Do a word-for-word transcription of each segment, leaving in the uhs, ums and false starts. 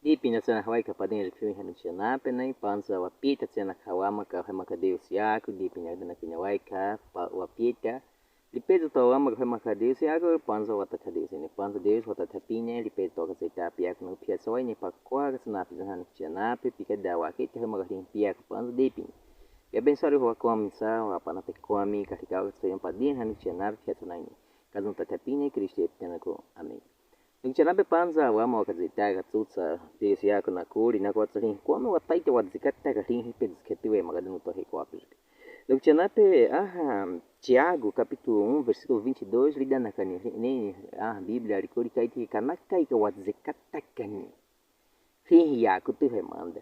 Dipina tsena hawaika padinha rikhiu hanu chena pena i panza wa pita tsena hawama ka hema ka Deus yaku dipina dana kinya waika pa wa pita. Lipezo to wama ka hema ka Deus yaku panza wata ka Deus ini panza Deus wata tapine lipezo to ka zeta pia kuna pia sawa ini pa kwa ka sana pizana chena pe pika dawa ke hema ka pia ka panza dipina. Ya ben sari wa kwami sa wa pana pe kwami ka hika ka so pa din hanu chena pia tsena ini. Kazun ta tapine Kristo pia ko. Amen. Nukchena pe panza wama wa ka zeta ka tsutsa Deus yaku na kuri na kwa tsari kwami wa taita wa zikata ka hlihi pe zikati we magadunu to he kwa pe. Nukchena pe aha Tiago capítulo um versículo vinte e dois lidana kani ne aha Bíblia likuri kaiti kana kaika wa zikata kani. Hlihi yaku tu he manda.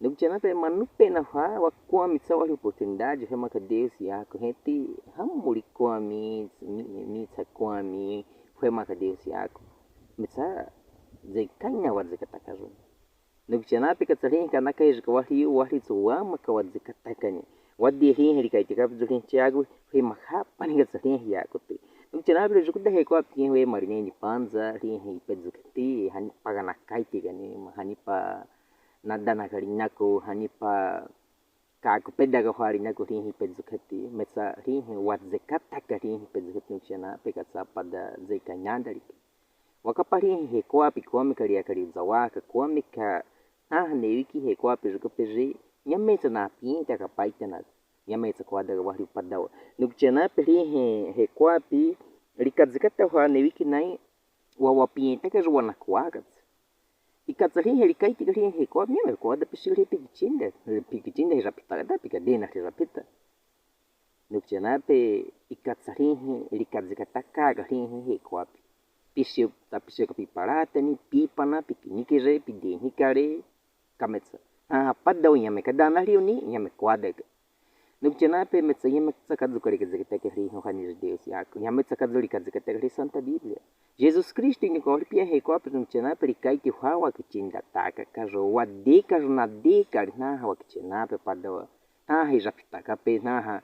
Nukchena pe manu pena hwa wa kwami tsa wa oportunidade hema ka Deus yaku heti hamuli kwami mi tsa kwami hema ka Deus yaku. Mitsa zekaina wa zikata ka zun. Nukchena pe ka tsari kana kaiji ka wahli wahli tsu wama ka wa zikata kani. Wa di hlihi likaiti ka zun Tiago hema hapani ka tsari yaku ti. Nukchena pe jukuda he kwa pi hwe marineni panza hlihi pe zukati hani pa kana kaiti kani hani pa nadana kari naku hani pa kaku peda ka hwari naku hlihi pe zukati mitsa hlihi wa zikata ka hlihi pe zukati nukchena pe ka tsa pada zeka nyanda liki. Wa ka pa hlihi he kwa pi kwami ka lia kari zawa ka kwami ka aha ne wiki he kwa pe juku pe ji nyame tsa na pinta ka paita na nyame tsa kwa da ka wahli pada wa nukchena pe hlihi he kwa pi lika zikata hwa ne wiki nai wa wa pinta ka juwa na kwa ka tsa. Ika tsari he likaiti ka hlihi he kwa mi me kwa da pisi hlihi pikichinda pikichinda hija pita da pika dena hija pita. Nukchena pe ika tsari he lika zikata ka ka hlihi he kwa pi pisi ta pisi ka pi parata ni pi pana pi kini kire pi deni kare ka mitsa. Ha pada wa nyame ka dana hliu ni nyame kwa da ka. Nukchena pe mitsa nyame tsa ka zukari ka zikata ka hlihi hani Deus yaku nyame tsa ka zuri ka zikata ka hlihi Santa Bíblia. Jesus Kristo ini ka hlihi pia he kwa pe nukchena pe likaiti hwa wa kichinda taka ka jo wa de ka jo na de ka hlihi na ha wa kichinda pe pada wa na ha hija pita ka pe na ha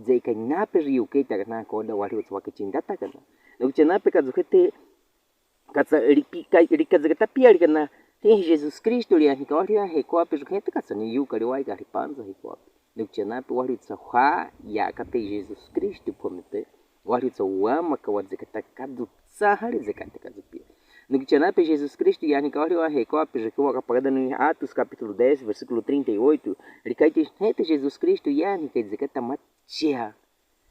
zeka na pe riu ke taka na ko da wa hliu tsa wa kichinda taka na. Nukchena pe ka zukete Ka tsa liki ka lika zikata pia lika na hlihi Jesus Kristo lia hika wa hlihi he kwa pe juku heti ka tsa ni yu ka liwai ka hlipanza he kwa pe. Nukchena pe wa hliu tsa hwa ya ka pe Jesus Kristo po mete wa hliu tsa wama ka wa zikata ka du tsa hali zikata ka du pia. Nukchena pe Jesus Kristo ya hika wa hlihi he kwa pe juku wa ka pagada nu Atos capítulo dez versículo trinta e oito likaiti heti Jesus Kristo ya hika zikata matia.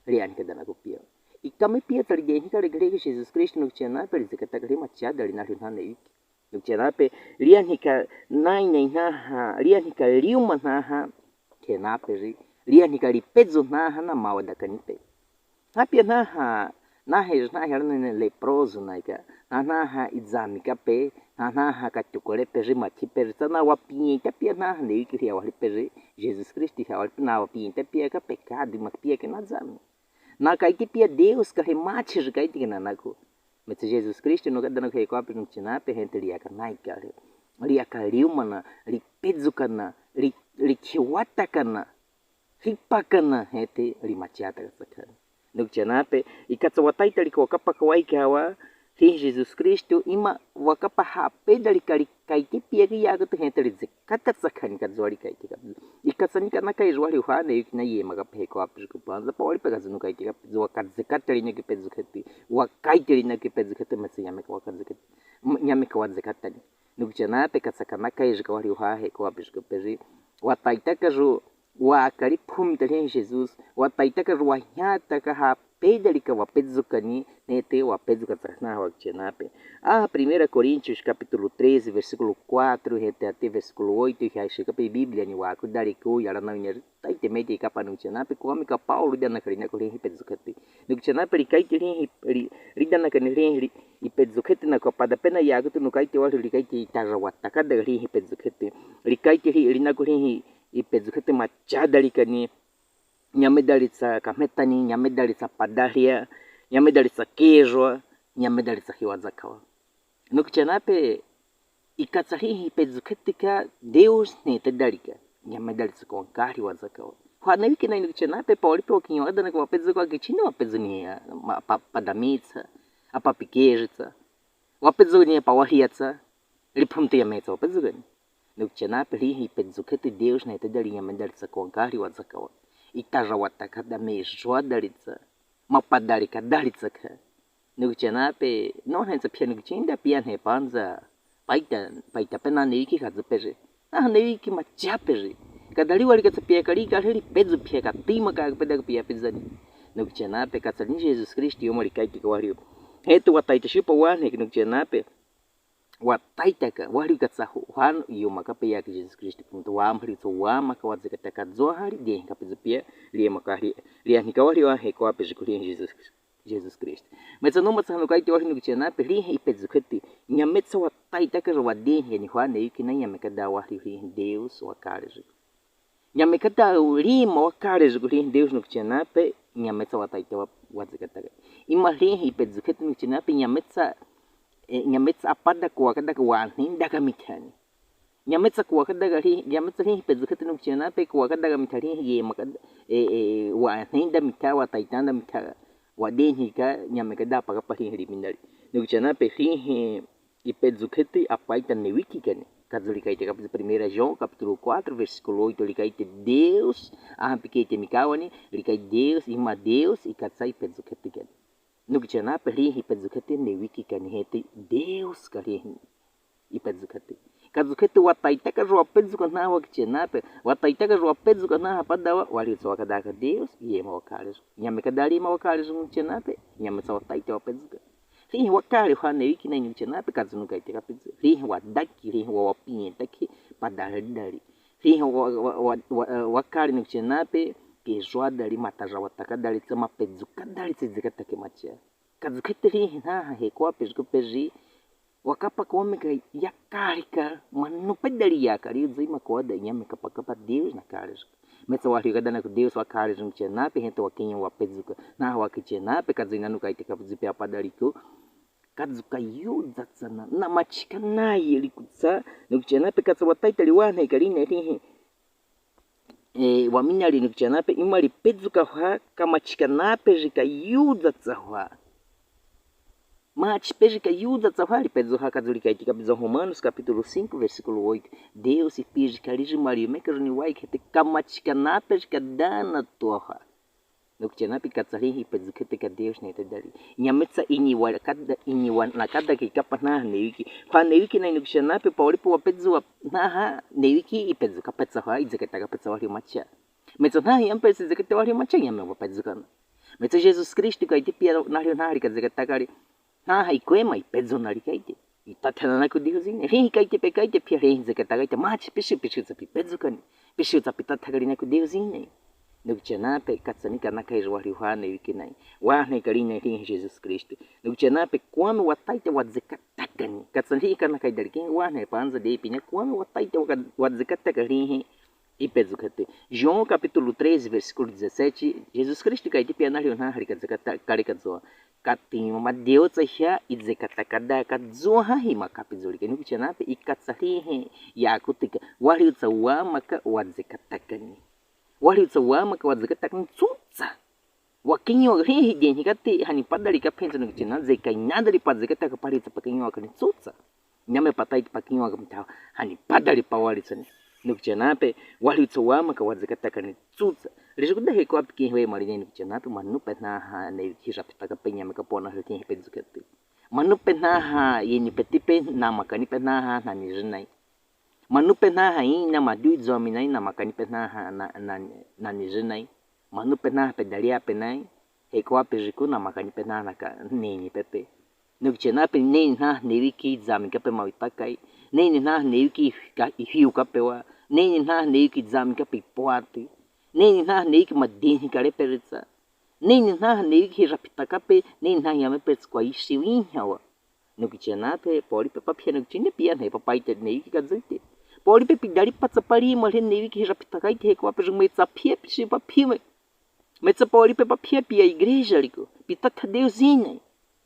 Liani ka dana ku pia. Ika mi pia tsa lideni ka ligre ki Jesus Kristo nukchena pe lizikata ka lima cha dali na lina ne iki. Nukchena pe liani ka nai ne na ha liani ka liuma na ha. Kena pe ri liani ka lipezo na ha na mawa da ka ni pe. Ha pia na ha na he na he ne leproso na ika na na ha izami ka pe na na ha ka tukore pe ri mati pe ri tsa na wa pia ta pia na ha ne iki lia wa li pe ri. Jesus Kristo lia wa li pe na wa pia ta pia ka pe ka di mak pia ke na zami. Na kaiti pia Deus ka he machi ri kaiti ke na naku. Metse Jesus Kristo no ka dana ke kwa pe nukchena pe hente lia ka nai ka ri. Lia ka liuma na, lipezo ka na, li, likhiwata ka na, lipa ka na hete limachata ka tsa ka. Nukchena pe ika tsa wa taita lika wa ka pa ka wai ka wa hi Jesus Kristo ima wa ka pa ha pe da lika likaiti pia ke ya ka tu hente lizikata tsa ka ni ka zwa likaiti ka. Ika tsa ni ka na ka izwa li hwa ne iki na yema ka pe he kwa pe ku panza pa wa li pe ka zunu kaiti ka zwa ka zikata li ne ki pe zukete. Wa kaiti li ne ki pe zukete metse nyame ka wa ka zikete. Nyame ka wa zikata ni. Nukchena pe ka tsa ka na ka izwa ka wa li hwa he kwa pe ku pe ri. Wa taita ka zwa wa ka li pum ta li Jesus. Wa taita ka zwa wa hya ta ka ha pe da lika wa pezo ka ni ne te wa pezo ka tsa na wa chena pe. Ah, primeira Coríntios capítulo treze versículo quatro hete ate versículo oito hya shika pe Bíblia ni wa ku da liku ya la na ne taite mete ka pa nukchena pe kwa mi ka Paulo da na ka li na ko li hi pezo ka te. Nukchena pe likaiti li hi li da na ka ni li hi li hi pezo ka te na ko pa da pe na ya ku tu nukaiti wa likaiti ta za wa ta ka da li hi pezo ka te. Likaiti li li na ko li hi hi pezo ka te macha da lika ni. Nyame da li tsa ka meta ni, nyame da li tsa pa da lia, nyame da li tsa kezwa, nyame da li tsa hiwa za ka wa. Nukchena pe ika tsa hi hi pezo ka te ka Deus ne te da lika. Nyame dalitsa kwe wa kahli wa dzakawa. Hwane wiki nai nukichenape, pawalipe wakinyuwada na ku wapezuka, wakichina wapezuni, a, ma, pa, padami tsa, a, papikeri tsa. Wapezuni pawahia tsa, lipumtu yametsa wapezukani. Nukichenape lihi ipezuke ti Deus na itadali nyame dalitsa kwe wa kahli wa dzakawa. Itarawataka dame jwa dalitsa. Mapadalika dalitsa kha. Nukichenape, no hentsa pia nukichinda pia ne panza. Paita, paita pena newiki kazu peje. Ah, newiki macha peje. Kadali wali katsa pia kali kaheli pezu pia katima ka peda pia pezani. Nukichenape katsa ni Jesus Christ yo mali kaiti ka wali. Hetu wataita shupa wane nukichenape. Wataitaka, wali katsa hu-, hwan yo makapeya ki Jesus Christ. Pumtu wamhali tso wamaka wadzekataka zo hali, de kapezupia, lie maka hali, lie nika wali wa hekwa pezukulie Jesus, Jesus Christ. Metsa no matsa hanu kaiti wali nukichenape, lihi ipezuke ti, nyametsa wataitaka zo wade, yani hwane wiki nai nyame kada wali lihi Deus wakale zo. Nyame kada lima wakale zo lihi Deus nukichenape, nyametsa wataita wa, wadzekataka. Ima lihi ipezuke ti nukichenape, nyametsa, e, nyametsa apada kwe wa kada kwe wa ninda ka mithani. Nyametsa kwe wa kada ka lihi, nyametsa lihi ipezuke ti nukichenape kwe wa kada ka mithani, ye makada, e, e, wa ninda mitha, wataitanda mitha, wade nika, nyame kada paka pali hili mindali. Nukichenape lihi, ipezuke ti apaita newiki kani. Kazu likaite kapitu Primeira João, kapitulu quatro, versíkulu oito, likaite Deus, aha pikete mikawani, likai Deus, ima Deus, ikatsa ipezuke ti kani. Nukichenape lihi ipezuke ti newiki kani heti Deus ka lihi ipezuke ti. Kazuke ti wataitaka zo wapezuka na wakichenape, wataitaka zo wapezuka na padawa, wali tso wakadaka Deus, yema wakale zo. Nyame kada lima wakale zo nukichenape, nyametsa wataita wapezuka. Lihi wakale hwane wiki nai nukichenape kazunu kaite kapitu. Lihi wadaki, lihi wa wapinye taki padali dali. Lihi wa, wa, wa, wa, eh, wakale nukichenape, kejwa dali, matarawataka dali, tsa mapezuka dali, tsi dzekatake macha. Kazuke ti lihi naha hekwa pezuka pezi. Wakapa kwe meka yakalika, manu pedali yakali, zima kwe da nyame kapakapa Deus nakale zo. Metsa wali kada na ku Deus wakale zo nukichenape, hento wakinyo wapezuka. Na wakichenape, kazina nukaite kapezupe apadali ko. Kazuka yuza tsana, na machika naye likutsa, nukichenape katsa wataita liwana ikalina lihi. E, wamina li nukichenape, ima lipezuka hwa, kamachika nape zika yuza tsa hwa. Machi pe zika yuza tsa hwa lipezuha kazu likaiti kapitu Romanos kapitulu cinco, versíkulu oito. Deus ipi zika lizi mali meka zuni waike ti kamachika nape zika dana twa hwa. Nukichenape katsa lihi ipezuke ti ka Deus na itadali. Nyametsa inyiwa kada, inyiwa nakada ki kapana newiki. Hwa newiki nai nukichenape pawalipe wapezuwa naha newiki ipezuka petsa hwa idzekataka petsa wali macha. Metsa naha yampesi idzekata wali macha nyame wapezuka na. Metsa Jesus Kristu kaiti pia nali naha lika dzekataka li. Naha ikwema ipezo nali kaiti. Itatana na ku Deus ine. Lihi kaiti pe kaiti pia lihi dzekataka ita machi pisi pisi utsa pipezukani. Pisi utsa pitataka li na ku Deus ine. Nukichenape katsa nika nakairi wali hwa newiki nai. Hwa neka li na lihi Jesus Kristu. Nukichenape kwame wataita wadzekatakani. Katsa lihi kanakaidali ki hwa ne panza de pina kwame wataita waka-, wadzekataka lihi. Ipezuke ti. João kapitulu treze, versíkulu dezessete, Jesus Kristu kaiti pia nali naha lika dzekataka li kazo. Kati madeotsa hia idzekataka da kazo ha hima kapizulike. Nukichenape ikatsa lihi yakutika. Wali utsa wamaka wadzekatakani. Wali utsa wamaka wadzekatakani tsutsa. Wakinyuwa lihi deni kati hani padali kapentsa nukichena dzeka inadali padzekataka pali utsa pakinyuwa kani tsutsa. Nyame pataiti pakinyuwa kamtawa hani padali pawali tsani. Nukichenape wali utsa wamaka wadzekatakani tsutsa. Lizi kuda heko apiki hwe mali ne nukichenape manupe naha ne hizapitaka pe nyame kapona hiti hipedzukati. Manupe naha yeni petipe namakanipe naha nani zinai. Manupe naha ina madui dzomi nai namakanipe naha na, na, nani zinai. Manupe naha pedali ape nai. Heko ape ziku namakanipe naha naka neni pepe. Nukichenape neni naha newiki dzamikape mawitakai. Neni naha newiki ka ihiukape wa. Neni naha newiki dzamikape ipwati. Neni naha newiki madeni kale peretsa. Neni naha newiki hizapitakape, neni naha yamepe tsikwa isiwi inhawa. Nukichenape, pawalipe papia nukichene pia ne papaite newiki kazuite. Pawalipe pidali patsa pali male newiki hizapitakaite heko ape ziku metsa pia pisi papime. Metsa pawalipe papia pia igreja liko. Pitata Deus ine.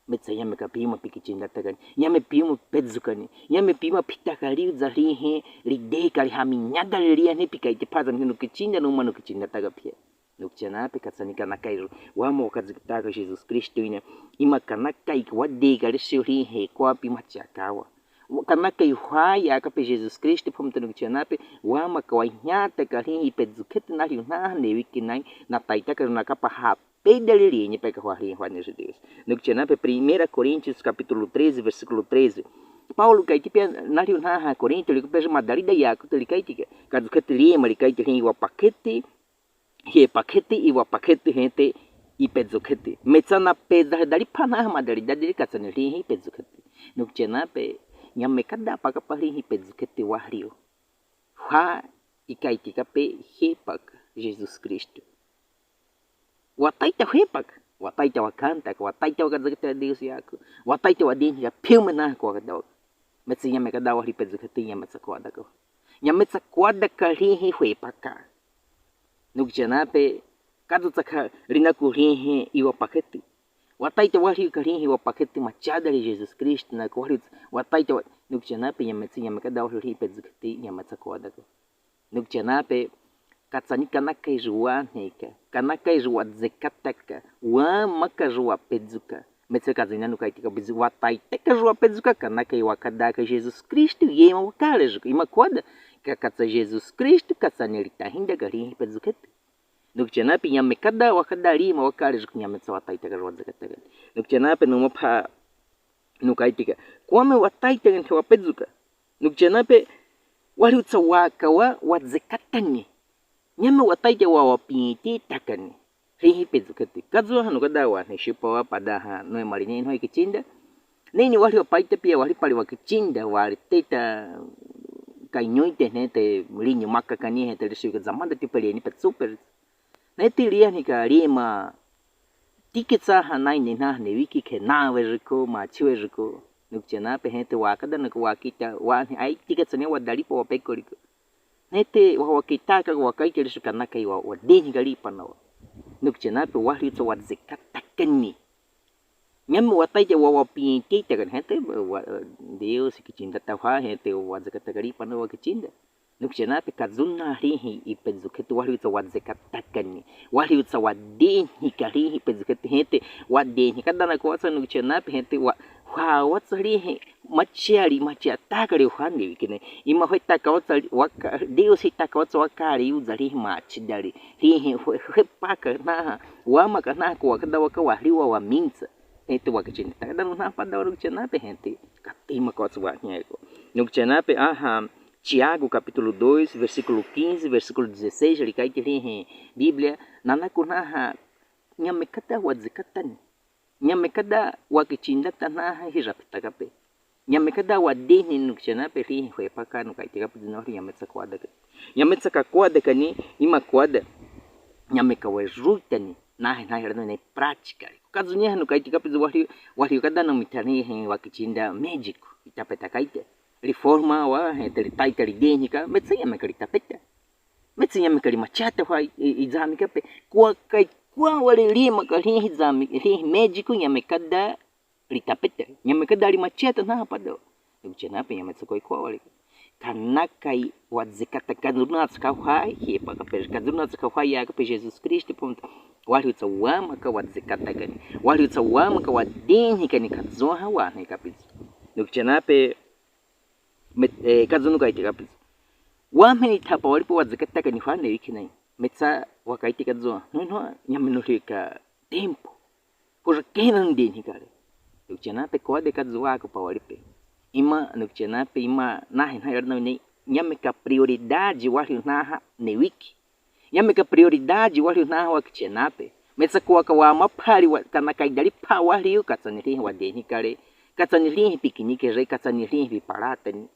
Metsa nyame ka piuma pikichindataka ni, nyame piuma pedzukani, nyame piuma pitakariuza hlihi lidekali haminyadali liani pikaitiphaza ni nukichinda numa nukichindataka pia. Nukutiana pe katsanika nakai ru wamo kazikitaka Jesus Kristu ina, ima kanakai wadekali sio hlihi kwapi matiakawa. Kanakai hwaya kape Jesus Kristu phamta nukutiana pe wama kawahiataka hlihi pedzukete nalio naha newiki nai nataitaka nakapa ha pedali lienyi peka hwa hlihi hwa ni Deus. Nukutiana pe Primeira Coríntios capítulo treze, versículo treze. Paulo kaitipia nalio naha Korinto likupe madalida yaku telikaitike. Kazukete liema likaite hlihi wapakete, hie pakete, iwa pakete hete, ipedzukete. Metsa napedza dali pana madalida dali katsani hlihi pedzukete. Nukutiana pe nyame kada pakapa hlihi pedzukete walio. Hwa ikaitika pe hepaka Jesus Kristu. Wataita hepaka, wataita wakantaka, wataita wakazakata Deus yaku, wataita wadinhika piume naha kwakadawa. Metsa nyame kada walio pedzukete nyametsa kwadaka. Nyametsa kwadaka hlihi hepaka. Nukutiana pe kadutsaka linaku hlihi iwa pakete. Wataita walio ka hlihi iwa pakete matiadali Jesus Kristu naku walio wataita wa nukutiana pe nyametsa nyame kada walio hlihi pedzukete nyametsa kwadaka. Nukutiana pe katsanika nakai ru wanhika, kanakai ru wadzekataka, wamaka ru wapedzuka. Metsa kazina nukaitika bizi wataitaka ru wapedzuka kanakai wakadaka Jesus Kristu yema wakalezuka. Ima kwada ka katsa Jesus Kristu katsani litahindaka hlihi pedzukete. Nukutiana pe nyame kada wakada lima wakalezuka nyametsa wataitaka ru wadzekataka. Nukutiana pe numa pa nukaitika kwame wataitaka nte wapedzuka. Nukutiana pe walio tsa wakawa wadzekatani. Nyame wataita wawapiñetitakani. Hlihi pedzukete. Kazuha nukada wanhe shipa wapada ha nwe maline nwe kichinda. Nini walio paita pia walio pali wakichinda waliteta kanyuite hete linyu makakani hete lisiuke zamanda tipele ni petsupele. Nete liani ka lima tiketsa ha nai ni naha newiki ke nawe riko machiwe riko. Nukutiana pe hete wakada naku wakita wanhe ai tiketsa ni wadalipa wapekoriko. Nete wawakitaka wakaite lisu kanakai wa wadinhika lipanawa. Nukutiana pe walio tsa wadzekatakani. Nyame wataita wawapiñetitakani hete wa Deus kichindata hwa hete wadzekataka lipanawa kichinda. Nukutiana pe kazuna hlihi ipedzukete walio tsa wadzekatakani. Walio tsa wadinhika hlihi pedzukete hete wadinhika dana kwatsa nukutiana pe hete wa hwa watsa hlihi machiali machiatakali hwa newiki nai. Ima hwetaka watsa waka Deus hitaka watsa wakali yuza hlihi machidali. Hlihi hwe hwepaka naha wamaka naha kwakada waka walio wawaminsa. Hete wakichinda takada nuna pada wa nukutiana pe hete katima kwatsa wanhiko. Nukutiana pe aha Tiago capítulo dois, versículo quinze, versículo dezesseis likaite hlihi Bíblia nanaku naha nyame kada wadzekatani. Nyame kada wakichindata naha hirapitaka pe. Nyame kada wadinhi nukutiana pe hlihi hwepaka nukaitika pe zina walio nyametsa kwadaka. Nyametsa kakwadakani ima kwada. Nyame kaweruitani naha naha hirano ni prática. Kazuniha nukaitika pe zi walio walio kada no mitani he wakichinda médico itapeta kaite. Reforma wa hete litaita lidinhika metsa nyame kalitapeta. Metsa nyame kalimachata hwa izamika pe. Kwakai kwa wali lima ka hlihi zami hlihi médico nyame kada litapeta. Nyame kada limachata naha pada. Nukutiana pe nyametsa koi kwa wali. Kanakai wadzekataka nuna tsaka hwa hepaka pe kazuna tsaka hwa yaka pe Jesus Kristu phamta. Walio tsa wamaka wadzekatakani. Walio tsa wamaka wadinhikani kazuha wanhika pe zi. Nukutiana pe Met, eh, kazunu kaitika pe zi. Wamheni thapa walipo wadzekatakani hwa newiki nai. Metsa wakaitika zua. Nunua nyame nuhika tempo. Hura kena ndinhikale. Nukutiana pe kwade kazuwa kupa walipe. Ima nukutiana pe ima nahe nahe yarina ni nyame ka prioridade walio naha newiki. Nyame ka prioridade walio naha wakitiana pe. Metsa kuwaka wamaphali wa, kanakai dali pa walio katsani hlihi wadinhikale. Katsani hlihi pikinikere, katsani hlihi pipalatani.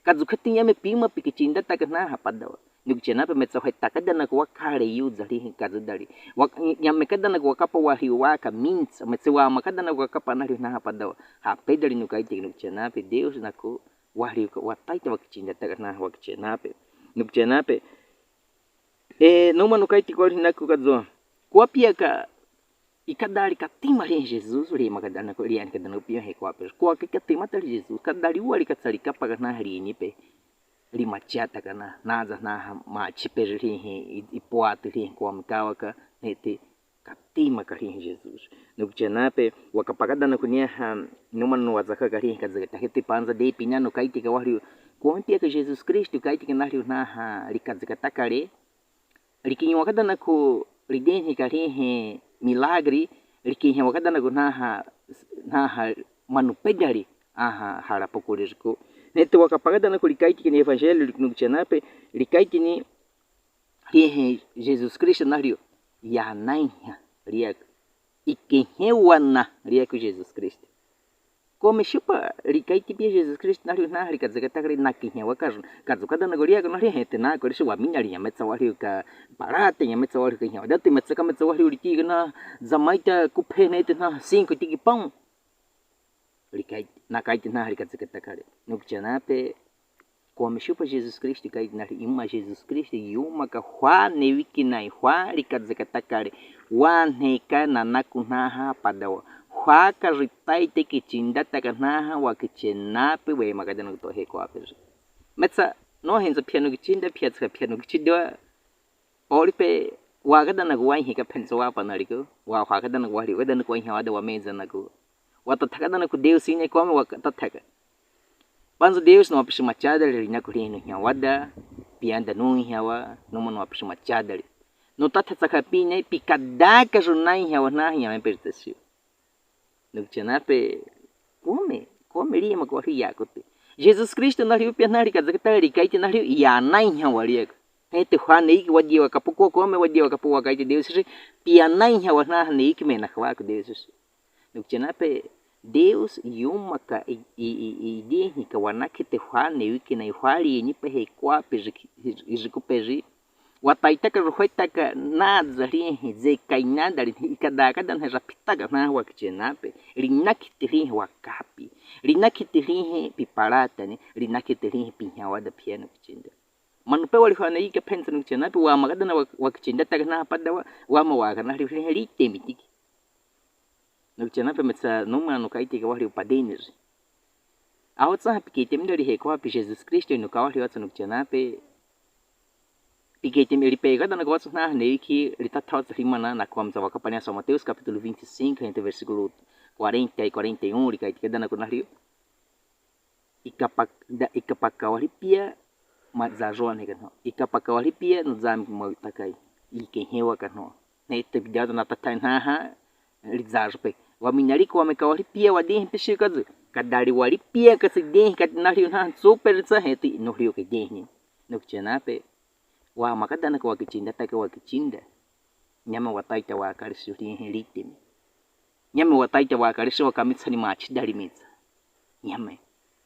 Kazukati nyame pima pikichindataka naha padawa. Nukutiana pe metsa hwetakada naku wakale yuza hlihi kazudali. Wa, nyame kada naku wakapa walio waka mintsa, metsa wamakada naku wakapa nalio naha padawa. Hapedali nukaiti nukutiana pe Deus naku walio ka, wataita wakichindataka naha wakitiana pe. Nukutiana pe. E, numa nukaiti kwali naku kazo. Kwapia ka Ikadali katima lihe Jesus, liimakadanaku, liiwanikadanaku piaha he kowape. Kowa ka katimata lihe Jesus, kadali wali katsali kapaka naha liinipe. Limatiataka na, naza naha matipe lihe, i, ipoati lihe, kowa mikawaka, nete katimaka lihe Jesus. Nukutiana pe, wakapakadanaku niaha, numanu wazakaka lihe kazekataka, hete panza de pinano kaitika waliu. Kowa mpiaka Jesus Kristu kaitika naliu naha, likazekatakale. Likihiwakadanaku lidinhika lihe milagre, likihiwakadanaku naha, naha manu pedali, aha, halapokuliku. Nete wakapakadanaku likaitini evangelho, nukutiana pe, likaitini lihe Jesus Kristu naliu, yanaiha, liaku. Ikehewana, liaku Jesus Kristu. Komi shupa likaiti pia Jesus Kristu naliu naha likazekatakale nakihiwaka. Kazukadanaku liaku naliu hete naku, lisi wamina li nyametsa waliu kapalate, nyametsa waliu kahiwa. Dati metsa kametsa waliu liki kana zamaita kupe nete naha cinco tiki pão. Likaiti, nakaiti naha likazekatakale. Nukutiana pe, komi shupa Jesus Kristu kaiti naliu, ima Jesus Kristu yumaka hwa newikinai, hwa likazekatakale, hwa neka nanaku naha padawa, hwa karitaite kichindataka naha wakitiena pe, wemakadanaku to he kowape. Metsa, nohenza piano kichinda, piatsa piano kichinda, Paulo pe, wakadanaku waihi kapentsa wapanaliku, wa, wakadanaku wali, wakadanaku waihi wada wamezanaku. Watatakadanaku Deus ine komi wakatatakana. Panza Deus nuwapishi machadali, linaku lihi nuhiwa wada, pianda nuhiwa, numa nuwapishi machadali. Nutatataka pine, pikadaka junaihiwa naha nyame perteshiu. Nukutiana pe, komi, komi liimaka waliu yakote. Jesus Kristu naliu pia naha likazekatakale likaiti naliu yanaihiwa liaku. Hete hwa neiki wadiwa kapu ko komi wadiwa kapu wakaiti Deus si, pianaihiwa naha neiki menaka waku Deus si. Nukutiana pe, Deus yumaka i, i, i, idinhika wanakhete hwa newikinai hwa liinipe he kowape, ijikupe ji. Wataitaka, ruhwetaka, naza lihi, zekaina dali, ikadakada nahe rapitaka naha wakitiena pe. Linakhete lihi wakapi. Linakhete lihi pipalatani. Linakhete lihi pihiwa wada piano kichinda. Manu pe wali hwa neiki kapentsa nukutiana pe, wamakadana wak-, wakichindataka naha padawa, wama wakana lihi litemi tiki. Nukutiana pe metsa numanu kaitika waliu padiniri. Aho tsaha piketemi dali he kowape Jesus Kristu inuka waliu watsa nukutiana pe. Piketemi lipekadanaku watsa naha neiki litatha watsa limana na kwamza wakapania São Mateus capítulo vinte e cinco, entre versículo quarenta e quarenta e um, likaitikadanaku naliu. Ikapaka, da, ikapaka wali pia, mazajoane kano. Ikapaka wali pia, nuzami mawitakai. Ikehewa kano. Nete pidato natatha naha, lizajo pe. Waminaliku wameka wali pia, wadinhi pisi kazu. Kadali wali pia, kasi dinhi, kati naliu naha, super sa heti, nuliu ke dinhi. Nukutiana pe. Wamakadanaku wakichindataka wakichinda. Nyame wataita wakalisi lihi litemi. Nyame wataita wakalisi wakamitsa ni machida limitsa. Nyame.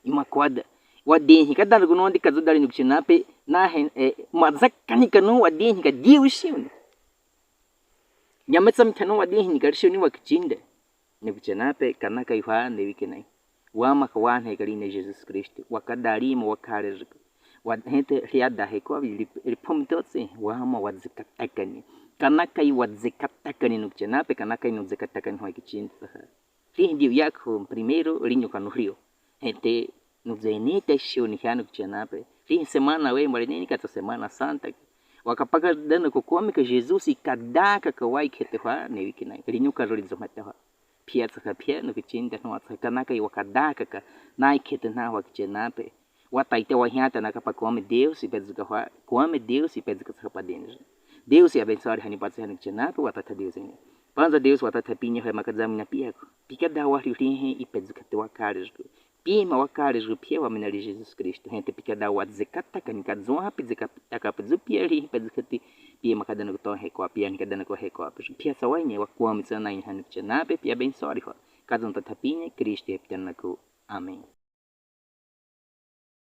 Imakwada. Wadinhi kadanaku nundi kazu dali nukutiana pe nahe, eh, mazakani kanu wadinhi ka diusiuni. Nyame tsa mitano wadinhi ni kalisiuni wakichinda. Nukutiana pe kanakai hwa newikinai. Wamaka wanhe kali ne Jesus Kristu. Wakadali mo wakalezuku. Wa hete liada he kwa li, lipomtotse. Wama wazekatakani. Kanakai wazekatakani nukutiana pe kanakai nuzekatakani hwa kichinda. Lihi diu yaku primeiru linyuka nuliu. Hete nuzenita isiuni hanu kutiana pe. Lihi semana we mwalineni katsa Semana Santa. Wakapakadanaku kwamika Jesus ikadaka kawai khete hwa newikinai. Linyuka rolizo mata hwa. Pia tsaka pia nukichinda nuwatsa kanakai wakadaka ka. Nai khete na hwa kichinda pe. Wataita wahiata nakapa kwame Deus ipezuka hwa, kwame Deus ipezuka tsaka padiniri. Deus iabensori hani patsi hani kutiana pe watatha Deus ini. Panza Deus watatha pinyo he makazami na piaku. Pikada waliu lihi ipezuka te wakalezuku. Pima wakalezuku pia waminali Jesus Kristu. Hete pikada wazekatakani kazwa pizekataka pizu pia lihi ipezuka te pia makadanaku to he kwa pia nikadanaku he kwa pia. Pia sawaine wakwame tsana ini hani kutiana pe pia bensori hwa. Kazwa tatha pinyo Kristu epitanaku. Amen.